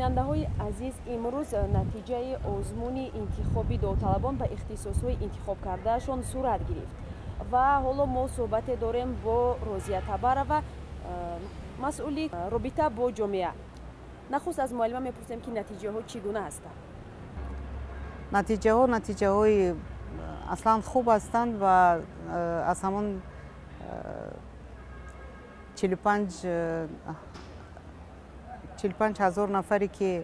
Бинандаҳои азиз, имрӯз натиҷаи озмуни интихоби довталабон ба ихтисосҳои интихобкардаашон сурат гирифт ва ҳоло мо суҳбате дорем бо Розия Табарова, масъули робита бо ҷомеа. Нахуст аз муаллима мепурсем, ки натиҷаҳо чӣ гуна ҳастанд? Натиҷаҳо натиҷаҳои аслан хуб ҳастанд ва аз ҳамон 45 000 нафаре, ки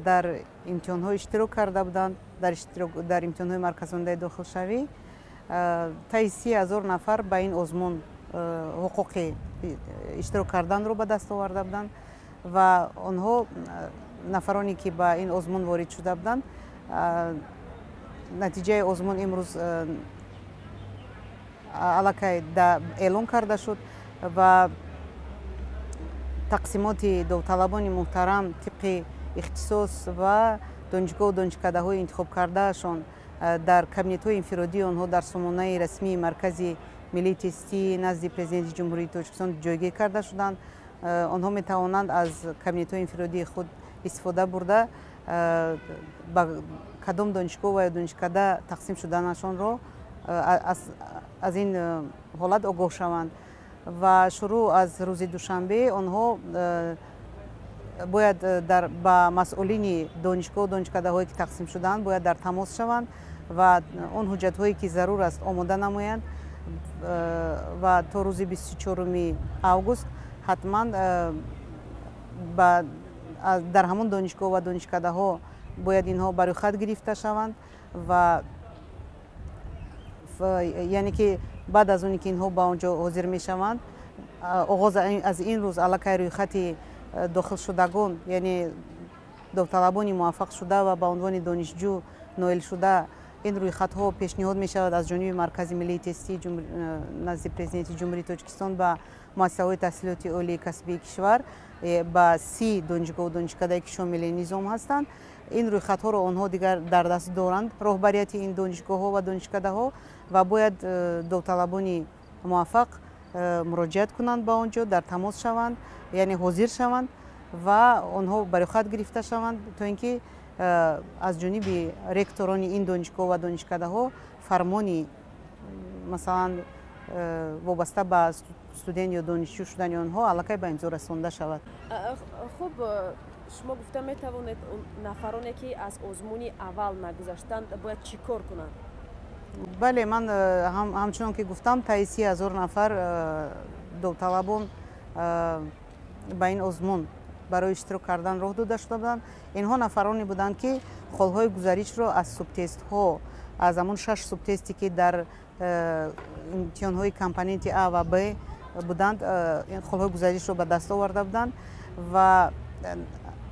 дар имтиҳонҳо иштирок карда буданд, дар имтиҳонҳои марказондаи дохилшавӣ, таи 30 000 нафар ба ин озмун ҳуқуқи иштирок карданро ба даст оварда буданд ва онҳо, нафароне ки ба ин озмун ворид шуда буданд, натиҷаи озмун имрӯз аллакай эълон карда шуд ва тақсимоти довталабони муҳтарам тибқи ихтисос ва донишгоҳу донишкадаҳои интихобкардаашон дар кабинетҳои инфиродии онҳо дар сомонаи расмии Маркази миллии тестии назди Президенти Ҷумҳурии Тоҷикистон ҷойгир карда шуданд. Онҳо метавонанд аз кабинетҳои инфиродии худ истифода бурда, ба кадом донишгоҳ ва ё донишкада тақсим шуданашонро аз ин ҳолат огоҳ шаванд. Ва шурӯъ аз рӯзи душанбе онҳо бояд ба масъулини донишгоҳу донишкадаҳое, ки тақсим шудаанд, бояд дар тамос шаванд ва он ҳуҷҷатҳое, ки зарур аст, омода намоянд ва то рӯзи 24-уми август ҳатман дар ҳамон донишгоҳ ва донишкадаҳо бояд инҳо ба рӯйхат гирифта шаванд. Ва яъне ки баъд аз оне ки инҳо ба он ҷо ҳозир мешаванд, оғоз аз ин рӯз аллакай рӯйхати дохилшудагон, яъне довталабони муваффақ шуда ва ба унвони донишҷӯ ноил шуда, ин рӯйхатҳо пешниҳод мешавад аз ҷониби Маркази миллии тестии назди Президенти Ҷумҳурии Тоҷикистон ба муассисаҳои таҳсилоти олии касбии кишвар, ба 30 донишгоҳу донишкадае, ки шомили низом ҳастанд. Ин рӯйхатҳоро онҳо дигар дар даст доранд, роҳбарияти ин донишгоҳҳо ва донишкадаҳо, ва бояд довталабони муваффақ муроҷиат кунанд ба он ҷо, дар тамос шаванд, яъне ҳозир шаванд ва онҳо ба рӯйхат гирифта шаванд, то ин ки аз ҷониби ректорони ин донишгоҳ ва донишкадаҳо фармони, масалан, вобаста ба студент ё донишҷӯ шудани онҳо аллакай ба имзо расонда шавад. Хуб, шумо гуфта метавонед, нафароне, ки аз озмуни аввал нагузаштанд, бояд чӣ кор кунанд? Бале, ман ҳамчунон ки гуфтам, таи 30 000 нафар довталабон ба ин озмун барои иштирок кардан роҳ дода шуда буданд. Инҳо нафароне буданд, ки холҳои гузаришро аз субтестҳо, аз ҳамон шаш субтесте, ки дар имтиҳонҳои компоненти А ва Б буданд, холҳои гузаришро ба даст оварда буданд. Ва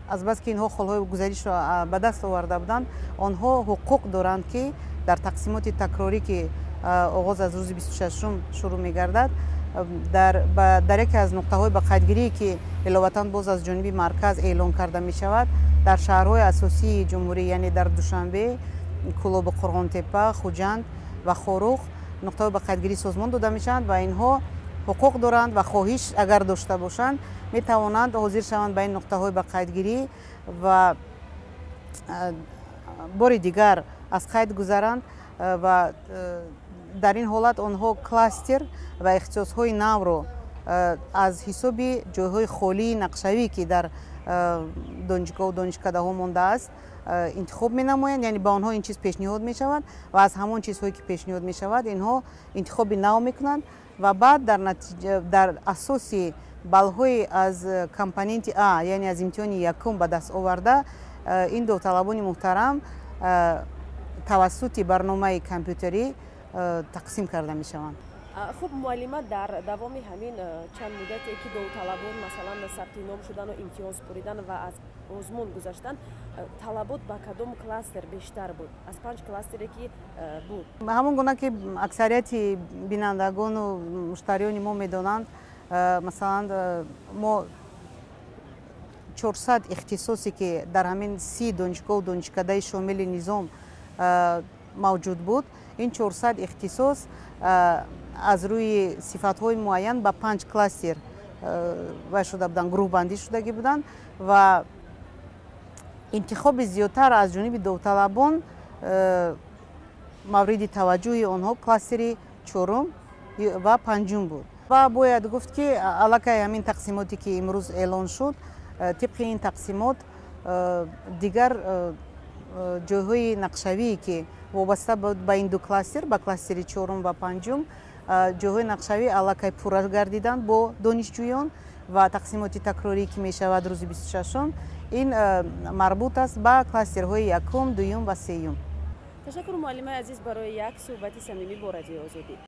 азбаски инҳо холҳои гузаришро ба даст оварда буданд, онҳо ҳуқуқ доранд, ки дар тақсимоти такрорӣ, ки оғоз аз рӯзи 26-ум шурӯъ мегардад, дар яке аз нуқтаҳои ба қайдгирие, ки иловатан боз аз ҷониби марказ эълон карда мешавад, дар шаҳрҳои асосии ҷумҳурӣ, яъне дар Душанбе, Кӯлобу Қурғонтеппа, Хуҷанд ва Хоруғ нуқтаҳои ба қайдгирӣ созмон дода мешаванд ва инҳо ҳуқуқ доранд ва хоҳиш агар дошта бошанд, метавонанд ҳозир шаванд ба ин нуқтаҳои ба қайдгирӣ ва бори дигар аз қайд гузаранд. Ва дар ин ҳолат онҳо кластер ва ихтисосҳои навро аз ҳисоби ҷойҳои холии нақшавӣ, ки дар донишгоҳу донишкадаҳо мондааст, интихоб менамоянд, яъне ба онҳо ин чиз пешниҳод мешавад ва аз ҳамон чизҳое, ки пешниҳод мешавад, инҳо интихоби нав мекунанд ва баъд дар асоси баллҳои аз компоненти А, яъне аз имтиҳони якум ба даст оварда, ин довталабони муҳтарам тавассути барномаи компютерӣ тақсим карда мешаванд. Хуб, муаллима, дар давоми ҳамин чанд муддате, ки довталабон, масалан, сабти ном шудану имтиҳон супоридан ва аз озмун гузаштан, талабот ба кадом кластер бештар буд аз панҷ кластере, ки буд? Ҳамон гуна ки аксарияти бинандагону муштариёни мо медонанд, масалан, мо 400 ихтисосе, ки дар ҳамин 30 донишгоҳу донишкадаи шомили низом мавҷуд буд, ин 400 ихтисос аз рӯи сифатҳои муайян ба панҷ кластер вай шуда буданд, гурӯҳбандӣ шудагӣ буданд ва Интихоби зиёдтар аз ҷониби довталабон, мавриди таваҷҷӯҳи онҳо кластери чорум ва панҷум буд. Ва бояд гуфт, ки аллакай ҳамин тақсимоте, ки имрӯз эълон шуд, тибқи ин тақсимот дигар ҷойҳои нақшавие, ки вобаста буд ба ин ду кластер, ба кластери чорум ва панҷум, ҷойҳои нақшавӣ аллакай пурра гардиданд бо донишҷӯён. Ва тақсимоти такрорӣ, ки мешавад рӯзи 26-ум, ин марбут аст ба кластерҳои якум, дуюм ва сеюм. Ташаккур, муаллимаи азиз, барои як суҳбати самимӣ бо Радиои Озодӣ.